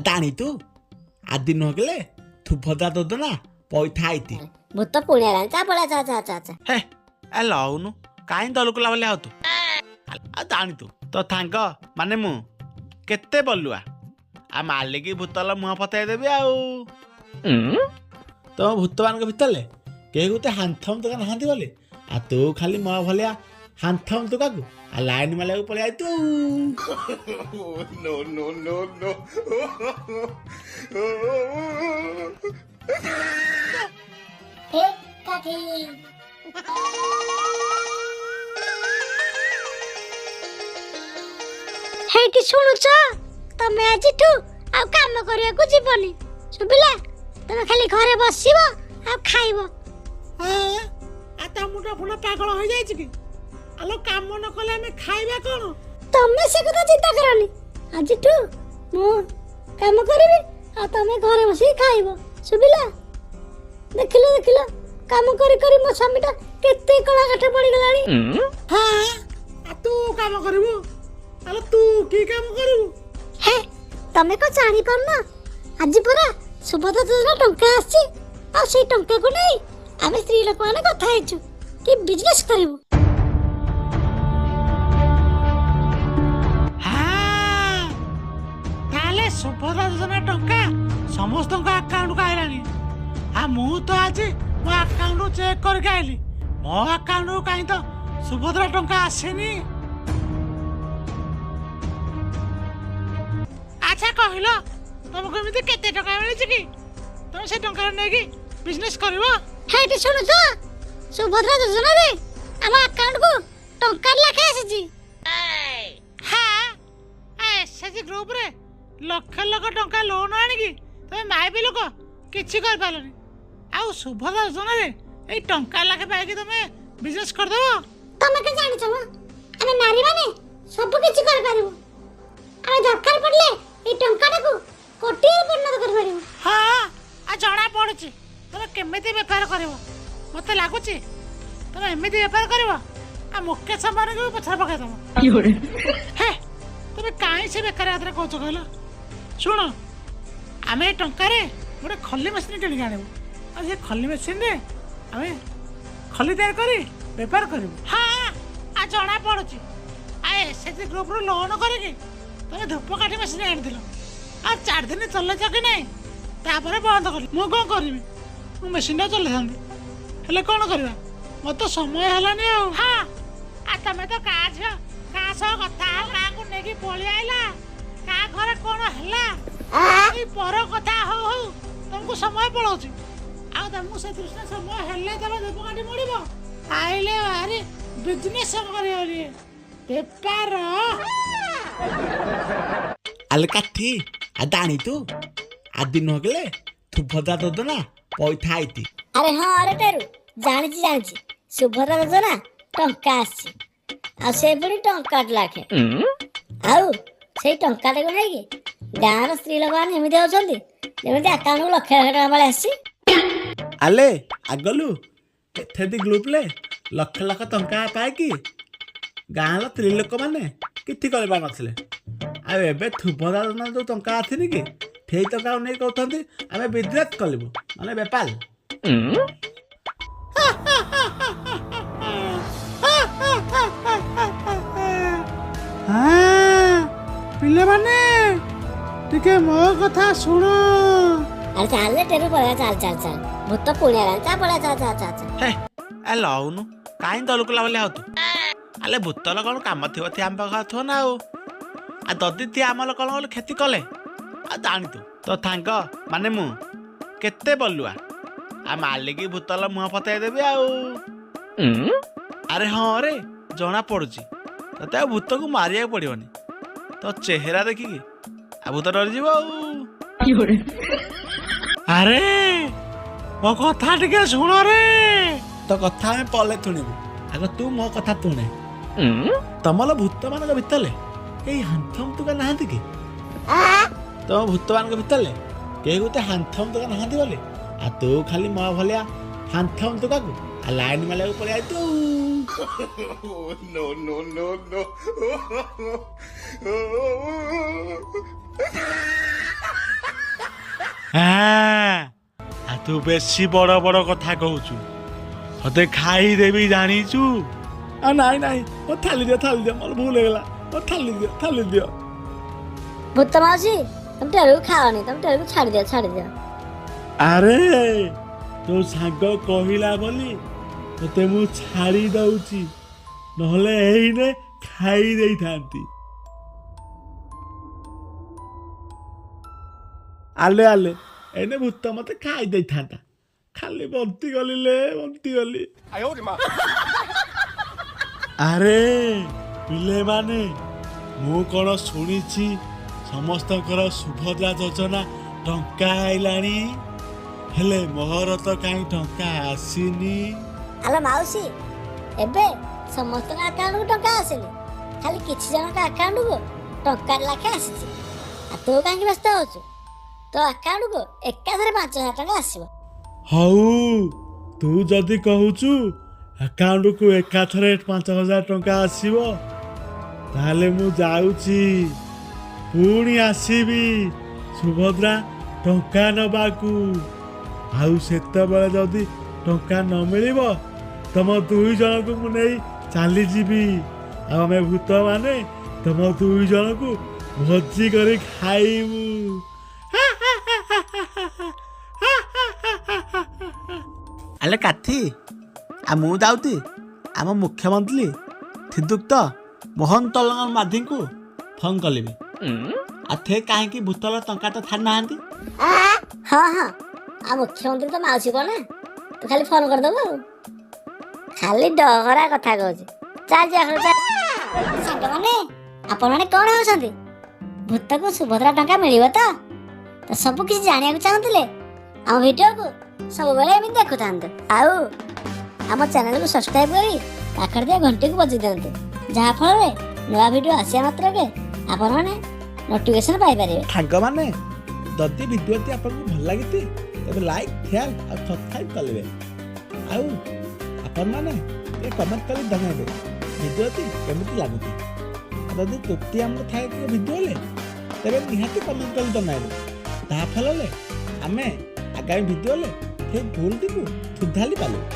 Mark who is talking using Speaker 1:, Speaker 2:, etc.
Speaker 1: ଜାଣି ତୁ ଆଦି ନହେଲେ ଥୁଭଦା ଦୋଦନା ପଇଠା ଆଇତି।
Speaker 2: ଭୂତ ପୁଣି ଆଇଲାଣି, ଚା ପଳା, ଚା ଚା ଚା ଚା।
Speaker 1: ହେ ଏ ଲଉନୁ, କାହିଁ ଦଲକୁଲା ବୋଲି ଆଉ ତୁ ଆଉ ଜାଣିତୁ ତୋ ଥାଙ୍କ ମାନେ ମୁଁ କେତେ ବଲୁଆ, ଆଉ ମାଲିକି ଭୂତଲ ମୁହଁ ଫତେଇ ଦେବି। ଆଉ ତମ ଭୂତମାନଙ୍କ ଭିତରେ କେହି ଗୋଟେ ହାନ୍ଥମ ଟୋକା ନାହାନ୍ତି ବୋଲି, ଆଉ ତୁ ଖାଲି ମୋ ଭଳିଆ ହାନ୍ଥମ ଟୋକାକୁ ଆଉ ଲାଇନ ମାରିବାକୁ ପଳେଇ ଆଇତୁ।
Speaker 3: No, no, no, no.
Speaker 2: କାଠି। ହେଇଠି ଶୁଣୁଛ, ତମେ ଆଜିଠୁ ଆଉ କାମ କରିବାକୁ ଯିବନି, ଶୁଭିଲା? ତମେ ଖାଲି ଘରେ ବସିବ ଆଉ ଖାଇବ।
Speaker 4: ଆଉ ତା ମୁଣ୍ଡ ଫୁଣ୍ଡ ପାଗଳ ହେଇଯାଇଛି କି? ଆଲୋ, କାମ ନ କଲେ ଆମେ ଖାଇବା କ'ଣ?
Speaker 2: ତମେ ସେ କଥା ଚିନ୍ତା କରନି, ଆଜିଠୁ ମୁଁ କାମ କରିବି ଆଉ ତମେ ଘରେ ବସିକି ଖାଇବ, ଶୁଭିଲା? ଦେଖିଲ ଦେଖିଲ, କାମ କରି କରି ମୋ ସ୍ୱାମୀଟା କେତେ କଳା କାଠ ପଡ଼ିଗଲାଣି।
Speaker 4: ହଁ, ଆଉ ତୁ କାମ କରିବୁ? ଆଲୋ, ତୁ କି କାମ କରିବୁ?
Speaker 2: ହେ, ତମେ କଣ ଜାଣିପାରୁନ? ଆଜି ପରା ସୁଭଦ୍ରା ଯୋଜନା ଟଙ୍କା ଆସିଛି, ଆଉ ସେଇ ଟଙ୍କାକୁ ନେଇ ଆମେ ସ୍ତ୍ରୀ ଲୋକମାନେ କଥା ହେଇଛୁ କି ବିଜନେସ୍ କରିବୁ।
Speaker 4: ହଁ, ତାହେଲେ ସୁଭଦ୍ରା ଯୋଜନା ଟଙ୍କା ସମସ୍ତଙ୍କ ଆକାଉଣ୍ଟକୁ ଆଇଲାଣି। ଆଉ ମୁଁ ତ ଆଜି ମୋ ଆକାଉଣ୍ଟରୁ ଚେକ୍ କରିକି ଆଇଲି, ମୋ ଆକାଉଣ୍ଟକୁ କାହିଁ ତ ସୁଭଦ୍ରା ଟଙ୍କା ଆସିନି। ଆଚ୍ଛା କହିଲ, ତମକୁ ଏମିତି କେତେ ଟଙ୍କା ମିଳିଛି କି ତମେ ସେ ଟଙ୍କାରେ ନେଇକି ବିଜନେସ୍ କରିବ?
Speaker 2: ହେଇଠି ଶୁଣୁଛ, ସୁଭଦ୍ରା ଯୋଜନାରେ ଆମ ଆକାଉଣ୍ଟକୁ ଟଙ୍କା ଲେଖା ଆସିଛି।
Speaker 4: ହଁ, ଏସ୍ଏଚଜି ଗ୍ରୁପରେ ଲକ୍ଷ ଲକ୍ଷ ଟଙ୍କା ଲୋନ୍ ଆଣିକି ତମେ ମାଇପି ଲୋକ କିଛି କରିପାରିଲନି, ଆଉ ସୁଭଦ୍ରା ଯୋଜନାରେ ଏଇ ଟଙ୍କା ଲାଖେ ପାଇକି ତମେ ବିଜନେସ୍ କରିଦେବ?
Speaker 2: ତମେ କଣ ଜାଣିଛ ମ, ଆମେ ନାରୀମାନେ ସବୁ କିଛି କରିପାରିବୁ। ଆମେ ଦରକାର ପଡ଼ିଲେ ଏଇ ଟଙ୍କାଟାକୁ କୋଟିରେ ପରିଣତ କରିପାରିବୁ।
Speaker 4: ହଁ, ଆଉ ଜଣା ପଡୁଛି ତମେ କେମିତି ବେପାର କରିବ। ମତେ ଲାଗୁଛି ତମେ ଏମିତି ବେପାର କରିବ ଆଉ ମୁକେଶ ଅମ୍ବାନୀକୁ ବି ପଛରେ ପକେଇଦବ। ହେ, ତମେ କାହିଁ ସେ ବେକାର କଥାରେ କହୁଛ କହିଲ? ଶୁଣ, ଆମେ ଏ ଟଙ୍କାରେ ଗୋଟେ ଖଲି ମେସିନ୍ କିଣିକି ଆଣିବୁ, ଆଉ ସେ ଖଲି ମେସିନରେ ଆମେ ଖଲି ତିଆରି କରି ବେପାର କରିବୁ। ହଁ, ଆଉ ଜଣା ପଡୁଛି, ଆଉ ଏସ୍ଏଚଜି ଗ୍ରୁପରୁ ଲୋନ୍ କରିକି ତମେ ଧୂପକାଠି ମେସିନ୍ ଆଣିଥିଲ, ଆଉ 4 ଦିନ ଚଲେଇଛ କି ନାହିଁ ତାପରେ ବନ୍ଦ କଲି। ମୁଁ କ'ଣ କରିବି? ମୁଁ ମେସିନ୍ଟା ଚଲେଇଥାନ୍ତି, ହେଲେ କ'ଣ କରିବା, ମୋତେ ସମୟ ହେଲାନି। ଆଉ ହଁ, ଆଉ ତମେ ତ କାହା ଝିଅ କାହା ସହ କଥା ହଉ, କାହାକୁ ନେଇକି ପଳେଇ ଆଇଲା, କାହା ଘରେ କ'ଣ ହେଲା, ଏଇ ପର କଥା ହଉ ହଉ ତମକୁ ସମୟ ପଳଉଛି। ଆଉ ତମକୁ ସେଥିରୁ ସିନା ସମୟ ହେଲେ ତମେ ଧୂପକାଠି ମୋଡ଼ିବ। ଆଇଲେ ଭାରି ବିଜନେସ୍ କରିବ ବୋଲି ବେପାର।
Speaker 1: ଆଲେ କାଠି, ଆଉ ଜାଣି ତୁ ଆଦି ନହେଲେ ଥୁଭଦା ଦୋଦନା ପଇଠା ଆଇତି।
Speaker 2: ଆରେ ହଁ, ଆରେ ଟେରୁ, ଜାଣିଛି ଜାଣିଛି, ସୁଭଦ୍ରା ଯୋଜନା ଟଙ୍କା ଆସିଛି, ଆଉ ସେ ପୁଣି ଟଙ୍କାଟେ ଲାଖେ। ଆଉ ସେଇ ଟଙ୍କାଟାକୁ ନେଇକି ଗାଁର ସ୍ତ୍ରୀ ଲୋକମାନେ ଏମିତି ହଉଛନ୍ତି ଯେମିତି ଆକାଉଣ୍ଟକୁ ଲକ୍ଷ ଲକ୍ଷ ଟଙ୍କା ପଳେଇ ଆସିଛି।
Speaker 1: ଆଲେ ଆଗଲୁ ଏଥେଦି ଗ୍ରୁପରେ ଲକ୍ଷ ଲକ୍ଷ ଟଙ୍କା ପାଇକି ଗାଁର ସ୍ତ୍ରୀ ଲୋକମାନେ କିଛି କରିପାରୁନଥିଲେ, ଆଉ ଏବେ ଥୁଭଦା ଯୋଜନା ଯୋଉ ଟଙ୍କା ଆସିନି କି ସେଇ ଟଙ୍କାକୁ ନେଇ କହୁଛନ୍ତି ଆମେ ବିଜନେସ୍ କରିବୁ, ମାନେ ବେପାର।
Speaker 4: ହଁ, ପିଲାମାନେ ଟିକେ ମୋ କଥା ଶୁଣ।
Speaker 2: ଆରେ ଚାଲେ ଟେରୁ, ପଳେଇବା, ଚାଲ ଚାଲ ଚାଲ, ଭୂତ ପୁଣି ଆଇଲାଣି, ଚା ପଳା, ଚା ଚା ଚା ଚା।
Speaker 1: ହେ ଏ ଲଉନୁ, କାହିଁ ଦଲକୁଲା ବୋଲି ଆଉ ତୁ। ଆଲେ ଭୂତର କ'ଣ କାମ ଥିବ ଥି ଆମ ପାଖରେ ଥିବ ନା, ଆଉ ଯଦି ଥି ଆମର କ'ଣ ବୋଲି କ୍ଷତି କଲେ, ଆଉ ଜାଣିତୁ ତୋ ଥାଙ୍କ ମାନେ ମୁଁ କେତେ ବଲୁଆ, ଆଉ ମାଲିକି ଭୂତଲ ମୁହଁ ଫତେଇ ଦେବି। ଆଉ ଆରେ ହଁ ରେ, ଜଣା ପଡୁଛି ତତେ ଆଉ ଭୂତକୁ ମାରିବାକୁ ପଡ଼ିବନି, ତୋ ଚେହେରା ଦେଖିକି ଆଉ ଭୂତ ଡରିଯିବ। ଆଉ
Speaker 4: ଆରେ ମୋ କଥା ଟିକେ ଶୁଣ ରେ।
Speaker 1: ତୋ କଥା ଆମେ ପଲେ ଶୁଣିବୁ, ଆଗ ତୁ ମୋ କଥା ଶୁଣେ। ତମର ଭୂତମାନଙ୍କ ଭିତରେ କେହି ହାନ୍ଥମ ଟୋକା ନାହାନ୍ତି କି? ତମ ଭୂତମାନଙ୍କ ଭିତରେ କେହି ଗୋଟେ ହାନ୍ଥମ ଟୋକା ନାହାନ୍ତି ବୋଲି, ଆଉ ତୁ ଖାଲି ମୋ ଭଳିଆ ହାନ୍ଥମ ଟୋକାକୁ ଆଉ ଲାଇନ ମାରିବାକୁ ପଳେଇ ଆଇତୁ।
Speaker 3: No, no, no, no.
Speaker 1: ହଁ, ଆଉ ତୁ ବେଶୀ ବଡ଼ ବଡ଼ କଥା କହୁଛୁ, ତତେ ଖାଇଦେବି ଜାଣିଛୁ। ଆ ନାଇଁ ନାଇଁ, ମୋ ଥାଲି ଦିଅ, ଥାଲି ଦିଅ, ମୋର ଭୁଲ ହେଇଗଲା, ମୋ ଥାଲି ଦିଅ, ଥାଲି ଦିଅ।
Speaker 2: ଭୂତ ମାଉସୀ, ତମେ ଟେରୁକୁ ଖାଅନି, ତମେ ଟେରୁକୁ ଛାଡ଼ିଦିଅ, ଛାଡ଼ିଦିଅ।
Speaker 1: ଆରେ ତୋ ସାଙ୍ଗ କହିଲା ବୋଲି ତତେ ମୁଁ ଛାଡ଼ି ଦଉଛି, ନହେଲେ ଏଇନେ ଖାଇ ଦେଇଥାନ୍ତି। ଆଲେ ଆଲେ, ଏଇନେ ଭୂତ ମତେ ଖାଇ ଦେଇଥାନ୍ତା, ଖାଲି ବନ୍ତି ଗଲି ଲେ, ବନ୍ତି ଗଲି। ଆରେ ପିଲେମାନେ, ମୁଁ କ'ଣ ଶୁଣିଛି ସମସ୍ତଙ୍କର ସୁଭଦ୍ରା ଯୋଜନା ଟଙ୍କା ଆଇଲାଣି, ହେଲେ ମୋହର ତ କାହିଁ ଟଙ୍କା ଆସିନି।
Speaker 2: ଆଲୋ ମାଉସୀ, ଏବେ ସମସ୍ତଙ୍କ ଆକାଉଣ୍ଟକୁ ଟଙ୍କା ଆସିନି, ଖାଲି କିଛି ଜଣଙ୍କ ଆକାଉଣ୍ଟକୁ ଟଙ୍କା ଲେଖା ଆସିଛି। ଆଉ ତୁ କାହିଁକି ବ୍ୟସ୍ତ ହଉଛୁ? ତୋ ଆକାଉଣ୍ଟକୁ ଏକାଥରେ 5000 ଟଙ୍କା ଆସିବ।
Speaker 1: ହଉ, ତୁ ଯଦି କହୁଛୁ ଆକାଉଣ୍ଟକୁ ଏକାଥରେ 5000 ଟଙ୍କା ଆସିବ, ତାହେଲେ ମୁଁ ଯାଉଛି, ପୁଣି ଆସିବି ସୁଭଦ୍ରା ଟଙ୍କା ନେବାକୁ। ଆଉ ସେତେବେଳେ ଯଦି ଟଙ୍କା ନ ମିଳିବ, ତମ ଦୁଇ ଜଣକୁ ମୁଁ ନେଇ ଚାଲିଯିବି, ଆଉ ଆମେ ଭୂତମାନେ ତମ ଦୁଇ ଜଣକୁ ଭୋଜି କରି ଖାଇବୁ। ଆଲେ କାଥି, ଆଉ ମୁଁ ଯାଉଛି ଆମ ମୁଖ୍ୟମନ୍ତ୍ରୀ ଶ୍ରୀଯୁକ୍ତ ମୋହନ ଚରଣ ମାଝୀଙ୍କୁ ଫୋନ୍ କଲିବି, ଆଉ ଥେ କାହିଁକି ଭୂତର ଟଙ୍କା ତ ଛାଡ଼ି ନାହାନ୍ତି।
Speaker 2: ହଁ ହଁ, ଆଉ ମୁଖ୍ୟମନ୍ତ୍ରୀ ତ ମାଉସୀ କଣ ନା, ତୁ ଖାଲି ଫୋନ୍ କରିଦେବୁ। ଆଉ ଖାଲି ଡହରା କଥା କହୁଛି। ଚାଲ ଯିବା ଘରକୁ, ଚାଲ। ସାଙ୍ଗମାନେ, ଆପଣମାନେ କ'ଣ ହେଉଛନ୍ତି? ଭୂତକୁ ସୁଭଦ୍ରା ଟଙ୍କା ମିଳିବ ତ? ତ ସବୁ କିଛି ଜାଣିବାକୁ ଚାହୁଁଥିଲେ ଆମ ଭିଡ଼ିଓକୁ ସବୁବେଳେ ଏମିତି ଦେଖୁଥାନ୍ତୁ, ଆଉ ଆମ ଚ୍ୟାନେଲକୁ ସବସ୍କ୍ରାଇବ୍ କରି ପାଖରେ ଥିବା ଘଣ୍ଟିକୁ ବଜାଇ ଦିଅନ୍ତୁ, ଯାହାଫଳରେ ନୂଆ ଭିଡ଼ିଓ ଆସିବା ମାତ୍ରକେ ଆପଣମାନେ ନୋଟିଫିକେସନ୍ ପାଇପାରିବେ।
Speaker 1: ସାଙ୍ଗମାନେ, ଯଦି ଭିଡ଼ିଓଟି ଆପଣଙ୍କୁ ଭଲ ଲାଗିଛି ତେବେ ଲାଇକ୍, ସେୟାର ଆଉ ସବସ୍କ୍ରାଇବ୍ କରିବେ, ଆଉ ଆପଣମାନେ ଟିକେ କମେଣ୍ଟ କରି ଜଣାଇବେ ଭିଡ଼ିଓଟି କେମିତି ଲାଗୁଛି। ଆଉ ଯଦି ତ୍ରୁଟି ଆମର ଥାଏ ଟିକେ ଭିଡ଼ିଓରେ, ତେବେ ନିହାତି କମେଣ୍ଟ କରି ଜଣାଇବେ, ତାହା ଫଳରେ ଆମେ ଆଗାମୀ ଭିଡ଼ିଓରେ ସେ ଭୁଲଟିକୁ ସୁଧାରି ପାରିବୁ।